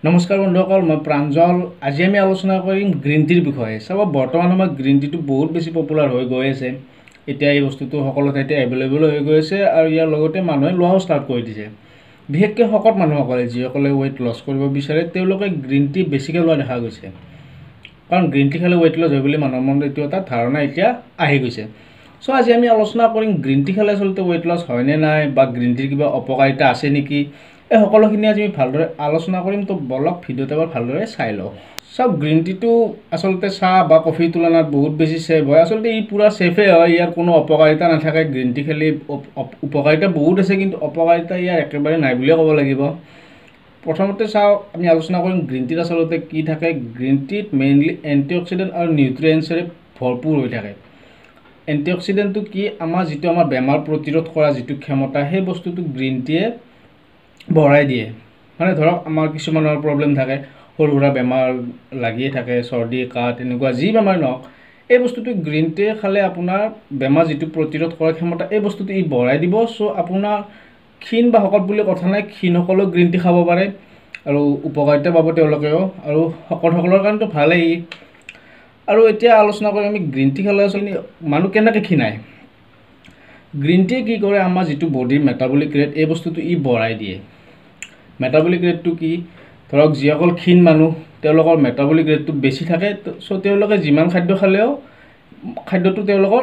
নমস্কাৰ বন্ধুসকল, মই প্ৰাঞ্জল। আজি আমি আলোচনা কৰিম গ্ৰীণ টিৰ বিষয়ে। চাব, বৰ্তমান সময়ত গ্ৰীণ টিটো বহুত বেছি পপুলাৰ হৈ গৈ আছে। এতিয়া এই বস্তুটো সকলো ঠাইতে এভেইলেবল হৈ গৈ আছে আৰু ইয়াৰ লগতে মানুহে লোৱাও ষ্টাৰ্ট কৰি দিছে। বিশেষকৈ শকত মানুহসকলে, যিসকলে ৱেইট লছ কৰিব বিচাৰে, তেওঁলোকে গ্ৰীণ টি বেছিকৈ লোৱা দেখা গৈছে। কাৰণ গ্ৰীণ টি খালে ৱেইট লছ হয় বুলি মানুহৰ মনত এইটো এটা ধাৰণা এতিয়া আহি গৈছে। চ' আজি আমি আলোচনা কৰিম গ্ৰীণ টি খালে আচলতে ৱেইট লছ হয়নে নাই বা গ্ৰীণ টিৰ কিবা অপকাৰিতা আছে নেকি, এই সকলোখিনি আজি আমি ভালদৰে আলোচনা কৰিম। তো বলক, ভিডিঅ'টো এবাৰ ভালদৰে চাই লওঁ। চাওক, গ্ৰীণ টিটো আচলতে চাহ বা কফিৰ তুলনাত বহুত বেছি ছেফ হয়। আচলতে ই পূৰা ছেফেই হয়, ইয়াৰ কোনো অপকাৰিতা নাথাকে। গ্ৰীণ টি খালে উপকাৰিতা বহুত আছে, কিন্তু অপকাৰিতা ইয়াৰ একেবাৰে নাই বুলিয়ে ক'ব লাগিব। প্ৰথমতে চাওক, আমি আলোচনা কৰিম গ্ৰীণ টিত আচলতে কি থাকে। গ্ৰীণ টিত মেইনলি এণ্টি অক্সিডেণ্ট আৰু নিউট্ৰিয়েণ্টছেৰে ভৰপূৰ হৈ থাকে। এণ্টি অক্সিডেণ্টটো কি? আমাৰ যিটো আমাৰ বেমাৰ প্ৰতিৰোধ কৰা যিটো ক্ষমতা, সেই বস্তুটো গ্ৰীণ টিয়ে বঢ়াই দিয়ে। মানে ধৰক, আমাৰ কিছুমানৰ প্ৰব্লেম থাকে, সৰু সুৰা বেমাৰ লাগিয়ে থাকে, চৰ্দি, কাহ, তেনেকুৱা যি বেমাৰ নহওক, এই বস্তুটো গ্ৰীণ টি খালে আপোনাৰ বেমাৰ যিটো প্ৰতিৰোধ কৰাৰ ক্ষমতা, এই বস্তুটো ই বঢ়াই দিব। চ' আপোনাৰ ক্ষীণ বা শকত বুলি কথা নাই, ক্ষীণসকলেও গ্ৰীণ টি খাব পাৰে আৰু উপকাৰিতা পাব তেওঁলোকেও, আৰু শকতসকলৰ কাৰণেতো ভালেই। আৰু এতিয়া আলোচনা কৰিম আমি গ্ৰীণ টি খালে আচলতে মানুহ কেনেকৈ ক্ষীণায়। গ্ৰীণ টিয়ে কি কৰে? আমাৰ যিটো বডিৰ মেটাবলিক ৰেট, এই বস্তুটো ই বঢ়াই দিয়ে। মেটাবলিক ৰেটটো কি? ধৰক, যিসকল ক্ষীণ মানুহ, তেওঁলোকৰ মেটাবলিক ৰেটটো বেছি থাকে। চ' তেওঁলোকে যিমান খাদ্য খালেও খাদ্যটো তেওঁলোকৰ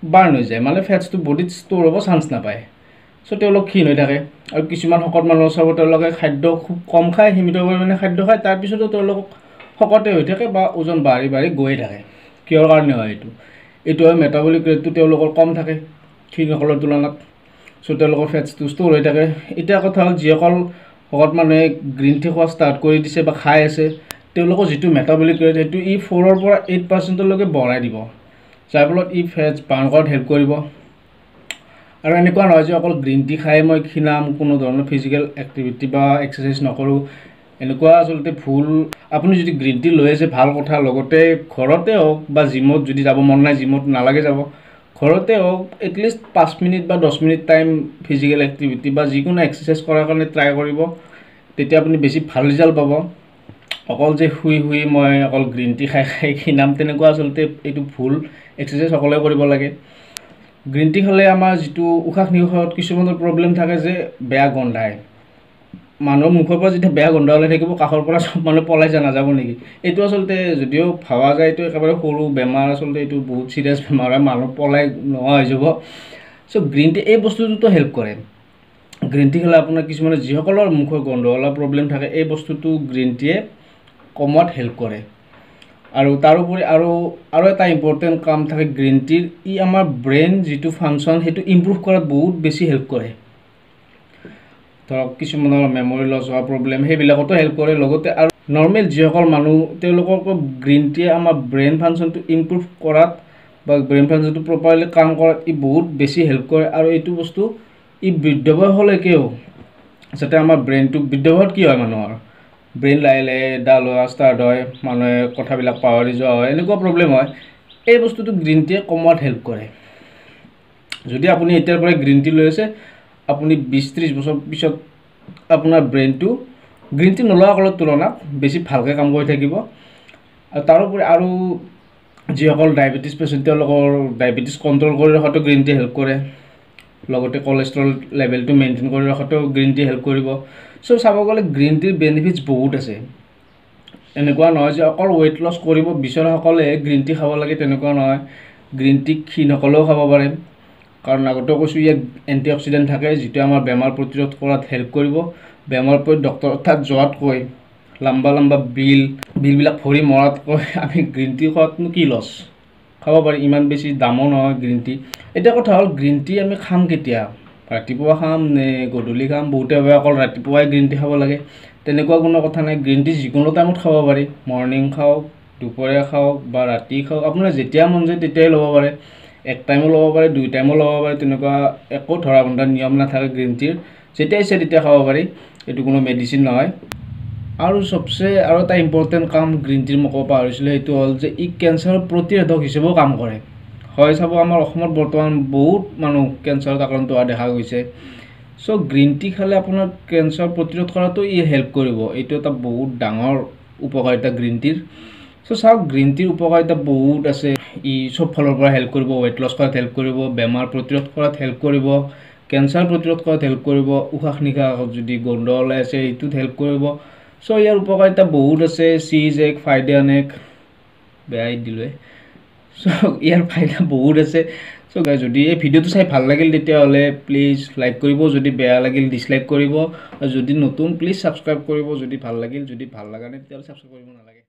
বাৰ্ণ হৈ যায়, মানে ফেটছটো বডিত ষ্ট'ৰ হ'ব চান্স নাপায়। চ' তেওঁলোক ক্ষীণ হৈ থাকে। আৰু কিছুমান শকত মানুহ চাব, তেওঁলোকে খাদ্য খুব কম খায়, সীমিত পৰিমাণে খাদ্য খায়, তাৰপিছতো তেওঁলোক শকতে হৈ থাকে বা ওজন বাঢ়ি বাঢ়ি গৈয়ে থাকে। কিহৰ কাৰণে হয় এইটো? এইটো হয় মেটাবলিক ৰেটটো তেওঁলোকৰ কম থাকে ক্ষীণসকলৰ তুলনাত। চ' তেওঁলোকৰ ফেটছটো ষ্ট'ৰ হৈ থাকে। এতিয়া কথা হ'ল, যিসকল শকত মানুহে গ্ৰীণ টি খোৱা ষ্টাৰ্ট কৰি দিছে বা খাই আছে, তেওঁলোকৰ যিটো মেটাবলিক ৰেট, সেইটো ই 4ৰ পৰা 8%লৈকে বঢ়াই দিব, যাৰ ফলত ই ফেটছ বাৰ্ণ কৰাত হেল্প কৰিব। আৰু এনেকুৱা নহয় যে অকল গ্ৰীণ টি খাই মই ক্ষীণাম, কোনো ধৰণৰ ফিজিকেল এক্টিভিটি বা এক্সাৰচাইজ নকৰোঁ, এনেকুৱা আচলতে ভুল। আপুনি যদি গ্ৰীণ টি লৈ আছে, ভাল কথা। লগতে ঘৰতে হওক বা জিমত যদি যাব মন নাই, জিমত নালাগে যাব, ঘৰতে হওক, এটলিষ্ট 5 মিনিট বা 10 মিনিট টাইম ফিজিকেল এক্টিভিটি বা যিকোনো এক্সাৰচাইজ কৰাৰ কাৰণে ট্ৰাই কৰিব। তেতিয়া আপুনি বেছি ভাল ৰিজাল্ট পাব। অকল যে শুই শুই মই অকল গ্ৰীণ টি খাই খাই ক্ষীণাম, তেনেকুৱা আচলতে এইটো ভুল। এক্সাৰচাইজ সকলোৱে কৰিব লাগে। গ্ৰীণ টি খালে আমাৰ যিটো উশাহ নিশাহত কিছুমানৰ প্ৰব্লেম থাকে যে বেয়া গোন্ধায়, মানুহৰ মুখৰ পৰা যেতিয়া বেয়া গোন্ধ ওলাই থাকিব, কাষৰ পৰা চব মানুহ পলাই নাযাব নেকি? এইটো আচলতে যদিও ভাবা যায় এইটো একেবাৰে সৰু বেমাৰ, আচলতে এইটো বহুত চিৰিয়াছ বেমাৰ হয়, মানুহ পলাই নোহোৱা হৈ যাব। চ' গ্ৰীণ টি এই বস্তুটোতো হেল্প কৰে। গ্ৰীণ টি খালে আপোনাৰ কিছুমানে, যিসকলৰ মুখৰ গোন্ধ ওলোৱা প্ৰব্লেম থাকে, এই বস্তুটো গ্ৰীণ টিয়ে কমোৱাত হেল্প কৰে। আৰু তাৰোপৰি আৰু এটা ইম্পৰ্টেণ্ট কাম থাকে গ্ৰীণ টিৰ, ই আমাৰ ব্ৰেইন যিটো ফাংচন, সেইটো ইম্প্ৰুভ কৰাত বহুত বেছি হেল্প কৰে। ধৰক, কিছুমানৰ মেমৰি লছ হোৱা প্ৰব্লেম, সেইবিলাকতো হেল্প কৰে। লগতে আৰু নৰ্মেল যিসকল মানুহ, তেওঁলোককো গ্ৰীণ টিয়ে আমাৰ ব্ৰেইন ফাংচনটো ইম্প্ৰুভ কৰাত বা ব্ৰেইন ফাংচনটো প্ৰপাৰলি কাম কৰাত ই বহুত বেছি হেল্প কৰে। আৰু এইটো বস্তু ই বৃদ্ধ বয়সলৈকেও যাতে আমাৰ ব্ৰেইনটো, বৃদ্ধ বয়সত কি হয়, মানুহৰ ব্ৰেইন লাহে লাহে ডাল হোৱা ষ্টাৰ্ট হয়, মানুহে কথাবিলাক পাহৰি যোৱা হয়, এনেকুৱা প্ৰব্লেম হয়, এই বস্তুটো গ্ৰীণ টিয়ে কমোৱাত হেল্প কৰে। যদি আপুনি এতিয়াৰ পৰাই গ্ৰীণ টি লৈ আছে, আপুনি 20-30 বছৰ পিছত আপোনাৰ ব্ৰেইনটো গ্ৰীণ টি নোলোৱাসকলৰ তুলনাত বেছি ভালকৈ কাম কৰি থাকিব। আৰু তাৰোপৰি আৰু যিসকল ডায়েবেটিছ পেচেণ্ট, তেওঁলোকৰ ডায়েবেটিছ কণ্ট্ৰল কৰি ৰখাতো গ্ৰীণ টি হেল্প কৰে। লগতে কলেষ্ট্ৰল লেভেলটো মেইনটেইন কৰি ৰখাতো গ্ৰীণ টি হেল্প কৰিব। চ' চাব গ'লে গ্ৰীণ টিৰ বেনিফিটছ বহুত আছে। এনেকুৱা নহয় যে অকল ৱেইট লছ কৰিব বিচৰাসকলে গ্ৰীণ টি খাব লাগে, তেনেকুৱা নহয়। গ্ৰীণ টি ক্ষীণসকলেও খাব পাৰে। কাৰণ আগতেও কৈছোঁ, ইয়াত এণ্টি অক্সিডেণ্ট থাকে, যিটোৱে আমাৰ বেমাৰ প্ৰতিৰোধ কৰাত হেল্প কৰিব। বেমাৰ পৰি ডক্টৰৰ তাত যোৱাতকৈ, লম্বা লম্বা বিলবিলাক ভৰি মৰাতকৈ আমি গ্ৰীণ টি খোৱাতনো কি লছ? খাব পাৰি, ইমান বেছি দামো নহয় গ্ৰীণ টি। এতিয়া কথা হ'ল, গ্ৰীণ টি আমি খাম কেতিয়া? ৰাতিপুৱা খাম নে গধূলি খাম? বহুতে ভাবে অকল ৰাতিপুৱাই গ্ৰীণ টি খাব লাগে। তেনেকুৱা কোনো কথা নাই। গ্ৰীণ টি যিকোনো টাইমত খাব পাৰি। মৰ্ণিং খাওক, দুপৰীয়া খাওক বা ৰাতি খাওক, আপোনাৰ যেতিয়া মন যায় তেতিয়াই ল'ব পাৰে। এক টাইমো ল'ব পাৰে, দুই টাইমো ল'ব পাৰে, তেনেকুৱা একো ধৰা বন্ধা নিয়ম নাথাকে গ্ৰীণ টিৰ। যেতিয়া ইচ্ছা তেতিয়া খাব পাৰি। এইটো কোনো মেডিচিন নহয়। আৰু চবচে আৰু এটা ইম্পৰ্টেণ্ট কাম গ্ৰীণ টিৰ মই ক'ব পাহৰিছিলোঁ, সেইটো হ'ল যে ই কেঞ্চাৰৰ প্ৰতিষেধক হিচাপেও কাম কৰে। হয়, চাব, আমাৰ অসমত বৰ্তমান বহুত মানুহ কেঞ্চাৰত আক্ৰান্ত হোৱা দেখা গৈছে। চ' গ্ৰীণ টি খালে আপোনাৰ কেঞ্চাৰ প্ৰতিৰোধ কৰাটো ই হেল্প কৰিব। এইটো এটা বহুত ডাঙৰ উপকাৰিতা গ্ৰীণ টিৰ। চ' চাওক, গ্ৰীণ টিৰ উপকাৰিতা বহুত আছে। ই চব ফালৰ পৰা হেল্প কৰিব, ৱেইট লছ কৰাত হেল্প কৰিব, বেমাৰ প্ৰতিৰোধ কৰাত হেল্প কৰিব, কেঞ্চাৰ প্ৰতিৰোধ কৰাত হেল্প কৰিব, উশাহ নিশাহত যদি গোন্ধ ওলাই আছে এইটোত হেল্প কৰিব। চ' ইয়াৰ উপকাৰিতা বহুত আছে। চিজ এক ফাইদে অনেক, বেয়াই দিলোৱে। চ' ইয়াৰ ফাইদা বহুত আছে। চ' গাইজ, যদি এই ভিডিঅ'টো চাই ভাল লাগিল তেতিয়াহ'লে প্লিজ লাইক কৰিব, যদি বেয়া লাগিল ডিছলাইক কৰিব, আৰু যদি নতুন প্লিজ ছাবস্ক্ৰাইব কৰিব। যদি ভাল লাগিল, যদি ভাল লগা নাই তেতিয়াহ'লে ছাবস্ক্ৰাইব কৰিব নালাগে।